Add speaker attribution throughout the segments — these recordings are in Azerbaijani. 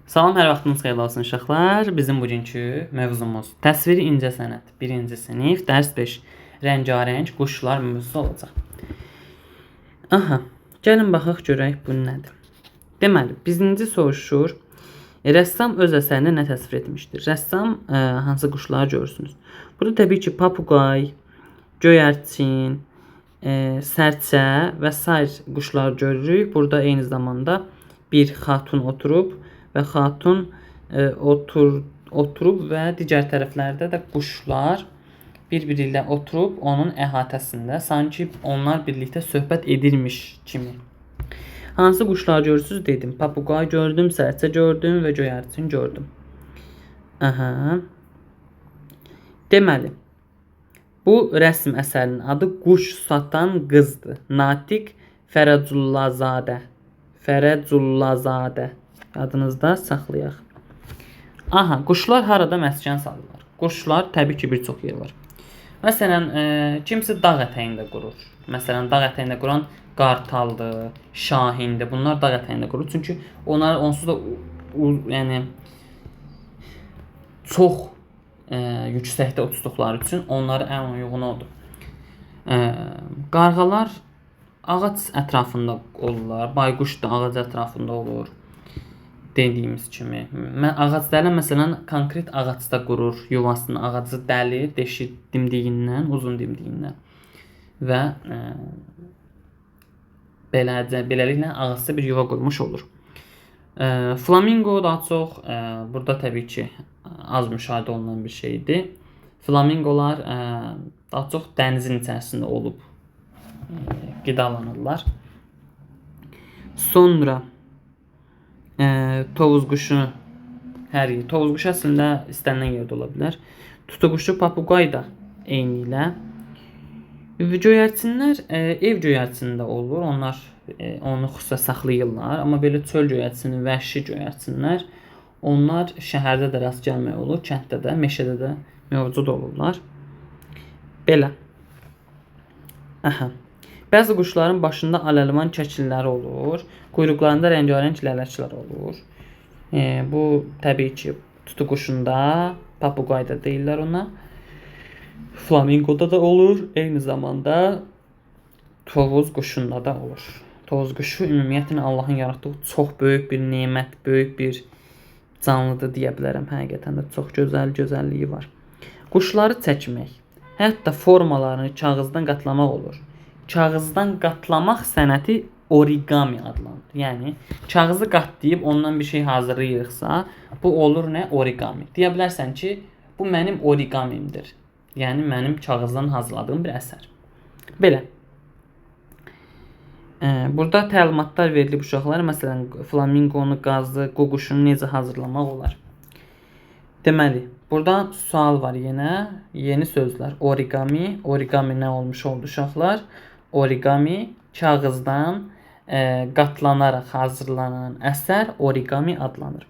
Speaker 1: Salam, hər vaxtınız xeyirli olsun uşaqlar. Bizim bugünkü mövzumuz təsviri incəsənət, 1-ci sinif, dərs 5, rəngarəng quşlar mövzusu olacaq. Aha, gəlin baxaq görək bu nədir. Deməli, birinci soruşur, rəssam öz əsərində nə təsvir etmişdir? Rəssam hansı quşları görürsünüz? Burada təbii ki, papuqay, göyərçin, sərçə və sair quşlar görürük. Burada eyni zamanda bir xatun oturub və xatun oturub və digər tərəflərdə də quşlar bir-biri ilə oturub onun əhatəsində, sanki onlar birlikdə söhbət edirmiş kimi. Hansı quşlar görürsünüz dedim. Papuqay gördüm, sərçə gördüm və göyərçin gördüm. Aha. Deməli, bu rəsm əsərinin adı Quş Satan Qızdır. Natiq Fərəcullazadə. Fərəcullazadə. Yadınızda saxlayaq. Aha, quşlar harada məskən salırlar? Quşlar təbii ki, bir çox yer var. Məsələn, kimisi dağ ətəyində qurur. Məsələn, dağ ətəyində quran qartaldır, şahindir. Bunlar dağ ətəyində qurur. Çünki onlar onsuz da yəni çox yüksəkdə uçduqları üçün onlara ən uyğunu odur. Qarğalar ağac ətrafında olurlar. Bayquş da ağac ətrafında olur. Dediyimiz kimi. Ağac dələn məsələn konkret ağacda qurur yuvasını, ağacı dəlir, deşir dimdiyindən, uzun dimdiyindən və beləliklə ağacda bir yuva qurmuş olur. Flamingo daha çox burada təbii ki az müşahidə olunan bir şeydir. Flamingolar daha çox dənizin içərisində olub qidalanırlar. Sonra tovuz quşu hər yer. Tovuz quşu əslində istənilən yerdə ola bilər. Tutuquşu, papuqay da eyni ilə. Göyərçinlər ev göyərçinində olur. Onlar onu xüsusilə saxlayırlar. Amma belə çöl göyərçini, vəhşi göyərçinlər, onlar şəhərdə də rast gəlmək olur, kənddə də, meşədə də mövcud olurlar. Belə. Aha. Bəzi quşların başında aləlvan şəkilləri olur, quyruqlarında rəngarəng lələklər olur. Bu təbii ki, tutuquşunda, papuqayda deyirlər ona. Flamingoda da olur, eyni zamanda tovuz quşunda da olur. Tovuz quşu ümumiyyətlə Allahın yaratdığı çox böyük bir nemət, böyük bir canlıdır deyə bilərəm. Həqiqətən də çox gözəl gözəlliyi var. Quşları çəkmək, hətta formalarını kağızdan qatlamaq olur. Kağızdan qatlamaq sənəti origami adlanır. Yəni kağızı qatlayıb ondan bir şey hazırlayırıqsa, bu olur nə? Origami. Deyə bilərsən ki, bu mənim origamimdir. Yəni mənim kağızdan hazırladığım bir əsər. Belə. Burada təlimatlar verilib uşaqlara. Məsələn, flamingonu, qazı, ququşunu necə hazırlamaq olar? Deməli, burada sual var yenə. Yeni sözlər. Origami. Origami nə olmuş oldu uşaqlar? Origami kağızdan qatlanaraq hazırlanan əsər origami adlanır.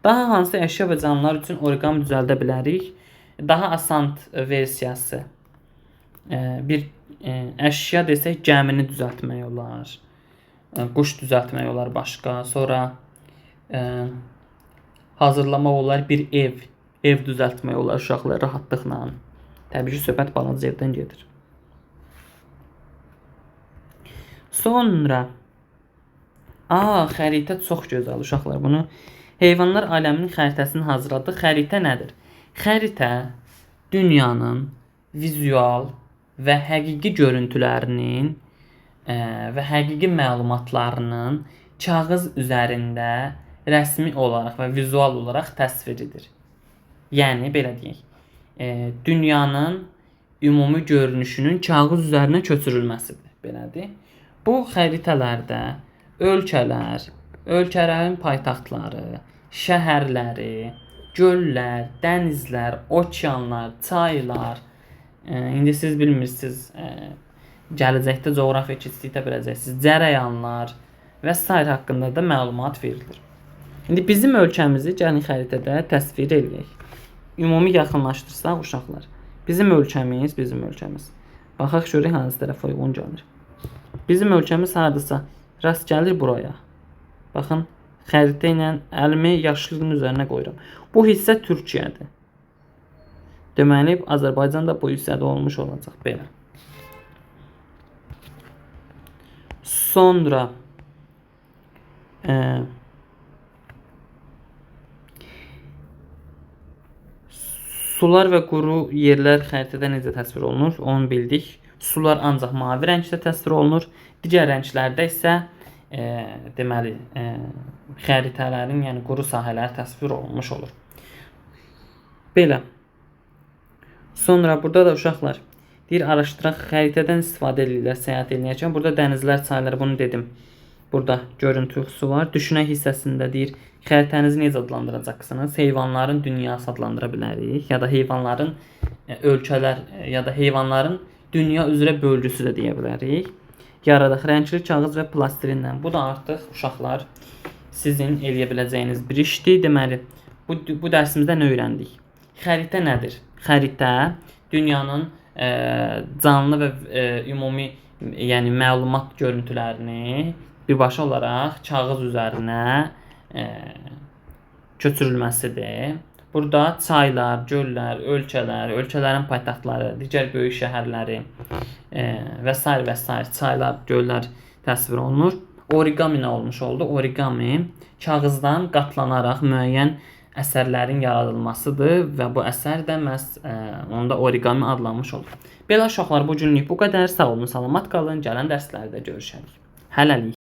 Speaker 1: Daha hansı əşya və canlılar üçün origami düzəldə bilərik? Daha asan versiyası. Bir əşya desək gəmini düzəltmək olar. Quş düzəltmək olar başqa. Sonra hazırlamaq olar bir ev. Ev düzəltmək olar uşaqlar rahatlıqla. Təbii ki, söhbət balaca evdən gedir. Sonra xəritə çox gözəl uşaqlar. Bunu heyvanlar aləminin xəritəsini hazırladıq. Xəritə nədir? Xəritə dünyanın vizual və həqiqi görüntülərinin və həqiqi məlumatlarının kağız üzərində rəsmi olaraq və vizual olaraq təsviridir. Yəni belə deyək, dünyanın ümumi görünüşünün kağız üzərinə köçürülməsidir. Belədir. Bu xəritələrdə ölkələr, ölkələrin paytaxtları, şəhərləri, göllər, dənizlər, okeanlar, çaylar. İndi siz bilmirsiniz, gələcəkdə coğrafiya keçdikdə biləcəksiniz. Cərəyanlar və sair haqqında da məlumat verilir. İndi bizim ölkəmizi gəlin xəritədə təsvir eləyək. Ümumi yaxınlaşdırsaq uşaqlar. Bizim ölkəmiz, bizim ölkəmiz. Baxaq görək hansı tərəfə uyğun gəlir. Bizim ölkəmiz hardasa rast gəlir buraya. Baxın, Xəritə ilə əlimi yaşlılığın üzərinə qoyuram. Bu hissə Türkiyədir. Deməli, Azərbaycan da bu hissədə olmuş olacaq belə. Sonra sular və quru yerlər xəritədə necə təsvir olunur, onu bildik. Sular ancaq mavi rəngdə təsvir olunur. Digər rənglərdə isə deməli, xəritələrin, yəni quru sahələr təsvir olunmuş olur. Belə. Sonra burada da uşaqlar deyir, araşdıraq, xəritədən istifadə edirlər səyahət edərkən. Burada dənizlər, çaylar, bunu dedim. Burada görüntüsü var. Düşünək hissəsində deyir, xəritənizi necə adlandıracaqsınız? Heyvanların dünyası adlandıra bilərik. Ya da heyvanların ölkələr, ya da heyvanların dünya üzrə bölgüsü də deyə bilərik. Yaradaq rəngli kağız və plastilinlə. Bu da artıq uşaqlar sizin eləyə biləcəyiniz bir işdir. Deməli, bu dərsimizdə nə öyrəndik? Xəritə nədir? Xəritə dünyanın canlı və ümumi, yəni məlumat görüntülərini birbaşa olaraq kağız üzərinə köçürülməsidir. Burada çaylar, göllər, ölkələr, ölkələrin paytaxtları, digər böyük şəhərləri və sair və sair çaylar, göllər təsvir olunur. Origami nə olmuş oldu? Origami kağızdan qatlanaraq müəyyən əsərlərin yaradılmasıdır və bu əsər də məhz onda origami adlanmış olur. Belə uşaqlar, bu günlük bu qədər. Sağ olun, salamat qalın. Gələn dərslərdə görüşərik. Hələlik.